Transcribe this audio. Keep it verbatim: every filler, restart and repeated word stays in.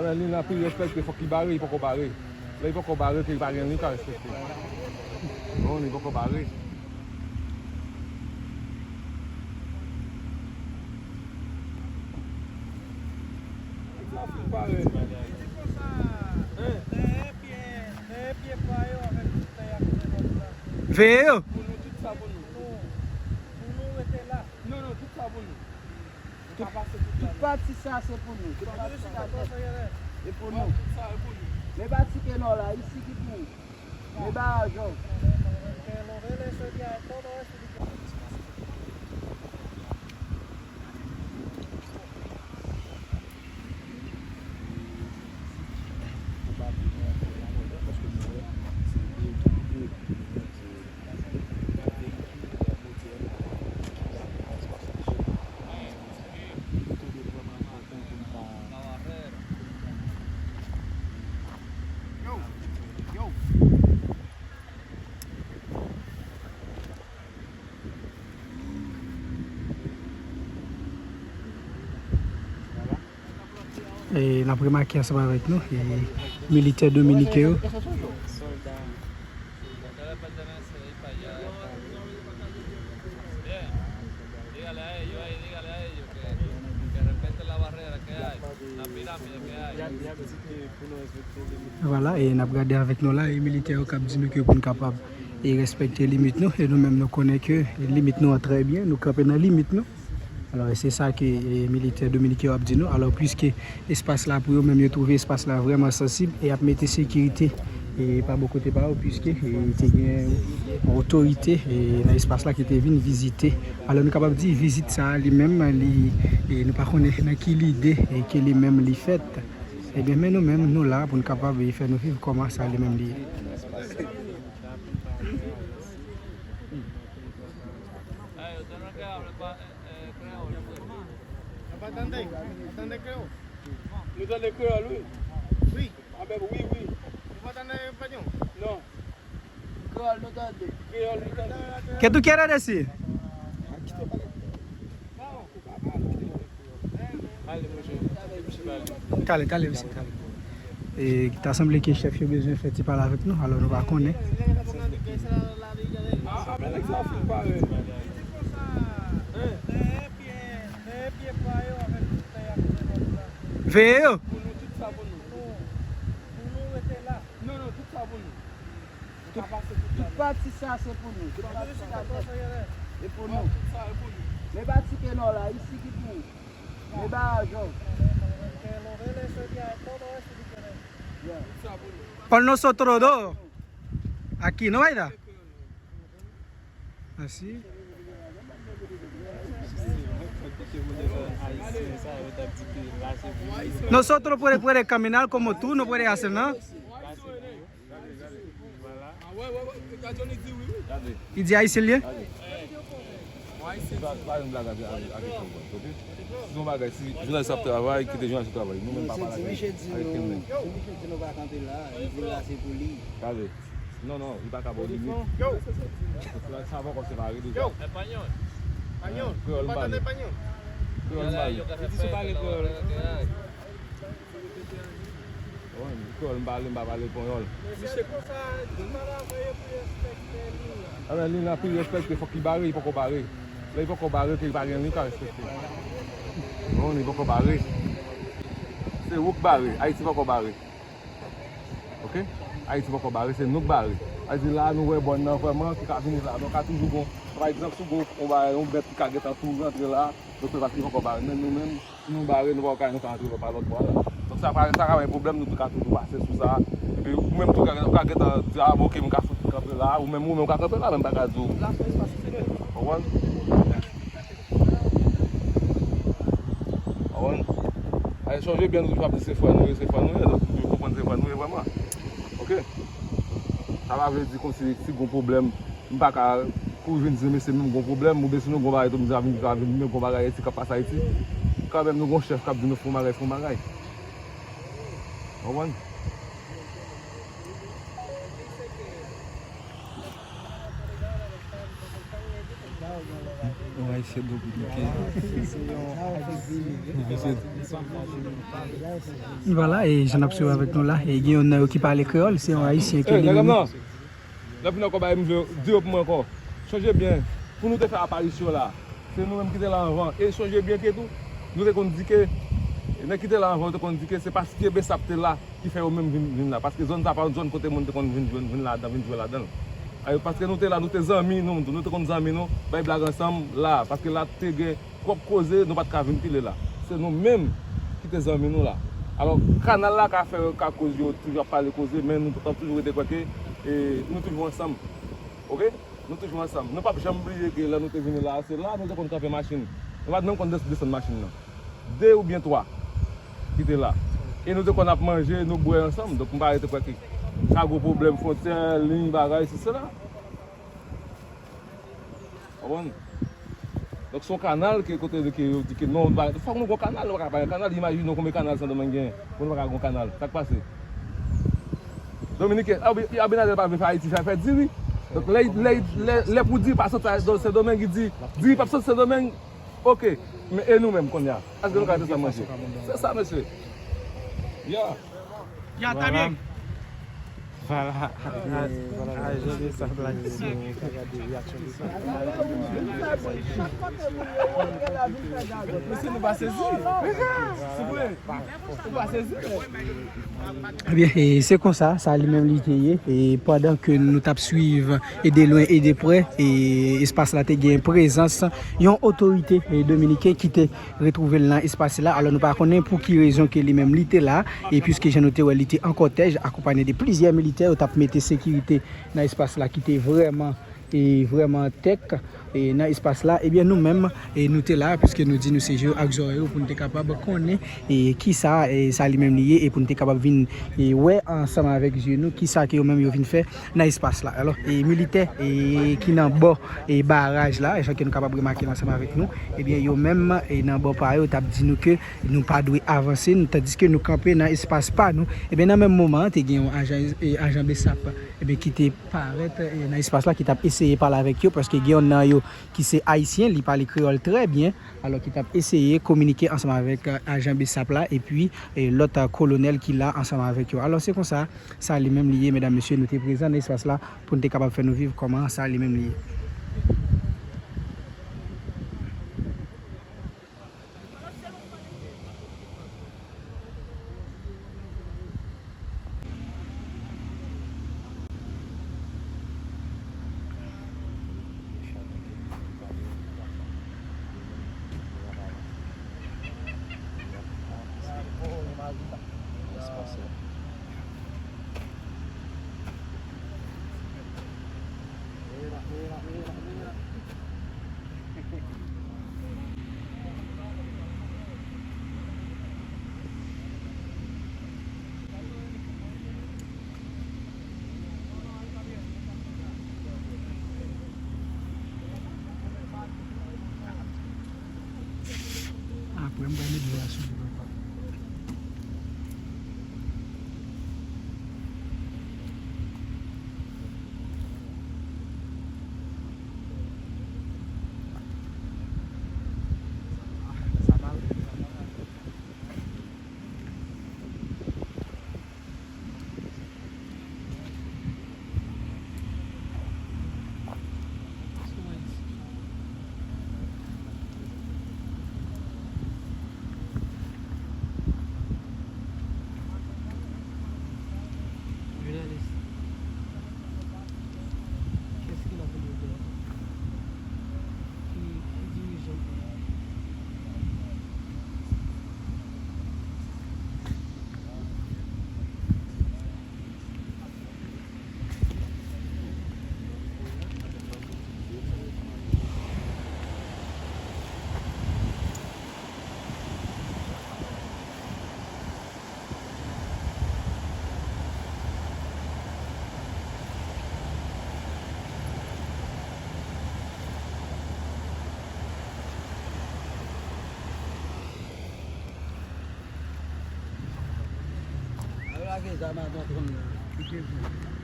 Lè li nan peyi respekte, fòk li bare, li poko bare. Lè li poko bare, ke li pa gen, li ka respekte. Bon, li poko bare. Veye yo. Tout, tout pati sa se pou nou. Tout pati sa nèt. Se pou nou. Men pa ti ke nò la, isi ki pou ou. Men baraj yo. E, n ap remake ansanm avèk nou, e, militè dominiken yo. Vwala, e n ap gade avèk nou la, e militè yo k ap di nou ke pou n kapab e respekte limit nou, e nou menm nou konnen ke limit nou an trè byen, nou kanpe nan limit nou. Alò, e se sa ke, e, militè dominiken yo ap di nou. Alò, piske espas la pou yo menm, yo twouve espas la vrèman sansib, e y ap mete sekirite, e, pa bò kote pa yo, piske, e, te gen otorite, e, nan espas la ki te vin vizite. Alò, nou kapab di vizit sa a li menm, li, e, nou pa konnen nan ki lide, e, ke li menm li fèt. Ebyen, men nou menm, nou la pou n kapab, e, fè nou viv kòman sa li menm li ye. Nou pa tande, nou tande kreyòl. Nou tande kreyòl, wi. Wi. Anben, wi, wi. Nou pa tande panyòl? Non. Kreyòl, nou tande. Kreyòl, nou tande. ¿Qué tú quieres decir? Kale, kale, mesye, kale. E, ta sanble ke chèf yo bezwen fè ti pale avèk nou, alò nou pa konnen. Veye yo! Tout, tout pati sa se pou nou. Tout pati sa nèt. Se pou nou. Men pa ti ke nò la, isi ki pou ou. Men baraj yo. Con nosotros dos. Aquí, ¿no, Aida? Así. Nosotros puede, puede caminar como tú, no puede hacer nada. Li di Ayisyen l ye? Gade. Pa, pa yon blag avè, avè, avè kòb, ok? Si se yon bagay, si jounalis ap travay, kite jounalis ap travay. Nou menm pa pale avè li. Avè kenn nèg. Si misye di nou pa kanpe la, li di la se pou li. Gade. Non, non, li pa ka ba w limit. Sa pa ankò separe deja. Kreyòl m pale. Kreyòl m pale. Wi, kreyòl m pale, m pa pale panyòl. Misye konsa, di pale avè yo pou yo respekte li. Alò, li la pou yo respekte, fòk li bare, li poko bare. Lè li poko bare, ke li pa gen, li ka respekte. Bon, li poko bare. Se ou k bare, Ayiti poko bare. Ok? Ayiti poko bare, se nou k bare. Sa di la, nou wè bòn nan vrèman, ki ka vini la. Nou ka toujou gon, pa egzanp, si w gon, yon bagay, yon bèt ki ka gentan tou rantre la, nou fè paske poko bare. Men nou menm, si nou bare, nou pa ka, nou ka antre pa lòt bò a la. Donk sa pa, sa ka bay pwoblèm, nou tou ka toujou pase sou sa. Epi ou menm tou ka, ka gentan di, a, bon, ok, m ka fout kanpe la, ou menm, ou menm ka kanpe la, men m pa ka di w. Konprann? Konprann? Ay, chonje byen, nou toujou ap di se frè nou ye, se frè nou ye, donk nou dwe konprann se frè nou ye vrèman. Ok? Sa pa vle di kòmsi si gon pwoblèm, m pa ka kouri vin di mesye menm gon pwoblèm, oubyen si nou gon bagay tou, m di a vin, a vin, men gon bagay Ayiti k ap pase Ayiti. Kanmenm nou gon chèf k ap di nou fè yon bagay, fè yon bagay. Konprann? Vwala, e jan n ap swiv avèk nou la, e gen youn nan yo ki pale kreyòl, se yon ayisyen ke li menm. Lè vin ankò bay m vle di yo pou mwen ankò. Chonje byen, pou nou te fè aparisyon la, se nou menm ki te la anvan. E chonje byen ke tou, nou te konn di ke, nèg ki te la anvan, yo te konn di ke se paske Besap te la ki fè yo menm vin, vin la. Paske zòn sa pa yon zòn kote moun te konn vin, vin, vin ladan, vin jwe ladan l. Paske nou te la, nou te zanmi nou, nou te konn zanmi nou, bay blag ansanm la. Paske la te gen twòp koze, nou pa t ka vin pile la. Se nou menm ki te zanmi nou la. Alò, kanal la ka fè, ka koz yo toujou ap pale koze, men nou t ap toujou rete kwè ke, e, nou toujou ansanm. Oke? Nou toujou ansanm. Nou p ap janm bliye ke lè nou te vini la, se la nou te konn kanpe machin. Nou pa t menm konn des-, desann machin nan. De oubyen twa ki te la. E nou te konn ap manje, nou bwè ansanm. Donk, m pa rete kwè ke ka gen pwoblèm fwontyè, liy, bagay, se sela. Konprann? Donk, se yon kanal ke kote ke yo di ke non, fòk nou gen yon kanal, nou pa ka pa gen kanal. Imajine w konbyen kanal Sendomeng genyen, pou nou pa ka gen yon kanal. Sa k pase? Dominiken, Abi-, Abinader pa vle fè Ayiti fè, fè diri. Donk, lè, lè, lè, lè pou diri pa sot Sendomeng, li di, diri p ap sot Sendomeng, oke. Men e nou menm kounye a? Èske nou ka rete san manje? Se sa, mesye. Ya. Ya, ta byen. Vwala. Vwala. Ajan de sa planifiye. Gade reyaksyon de sa. Mesye, nou pa sezi. Se vre. Nou pa sezi. Ebyen, e se konsa, sa li menm li te ye. E pandan ke nou t ap swiv e de lwen e de prè, e espas la te gen prezans yon otorite, e dominiken ki te retwouve l nan espas la. Alò, nou pa konnen pou ki rezon ke li menm li te la, e piske jan nou te wè, li te an kòtèj, akonpaye de plizyè militè, yo t ap mete sekirite nan espas la ki te vrèman, e vrèman tèk, e nan espas la. Ebyen, nou menm, e nou te la, piske nou di nou se je ak zòrèy yo, pou nou te kapab konnen, e kisa, e sa li menm li ye, e pou nou te kapab vin, e wè ansanm avèk zye nou, kisa ke yo menm yo vin fè nan espas la. Alò, e militè, e ki nan bò, e baraj la, jan ke nou kapab remake l ansanm avèk nou, ebyen, yo menm, e nan bò pa yo, t ap di nou ke nou pa dwe avanse, tandiske nou kanpe nan espas pa nou. Ebyen, nan menm moman an, te gen yon ajan, e, ajan Besap, ebyen, ki te parèt, e, nan espas la, ki t ap eseye pale avèk yo, paske gen yonn nan yo ki se ayisyen, li pale kreyòl trè byen, alò ki t ap eseye kominike ansanm avèk, e, ajan Besap la, epi, e, lòt, e, kolonèl ki la ansanm avèk yo. Alò, se konsa, sa li menm li ye, medam, mesye, nou te prezan nan espas la, pou n te kapab fè nou viv kòman sa li menm li ye. Apre, m pral met vwa sou li, papa. Jounalis. Kiyès ki la pou nou vle? Ki, ki dirijan pou nou? Al lage zam a patwon nan.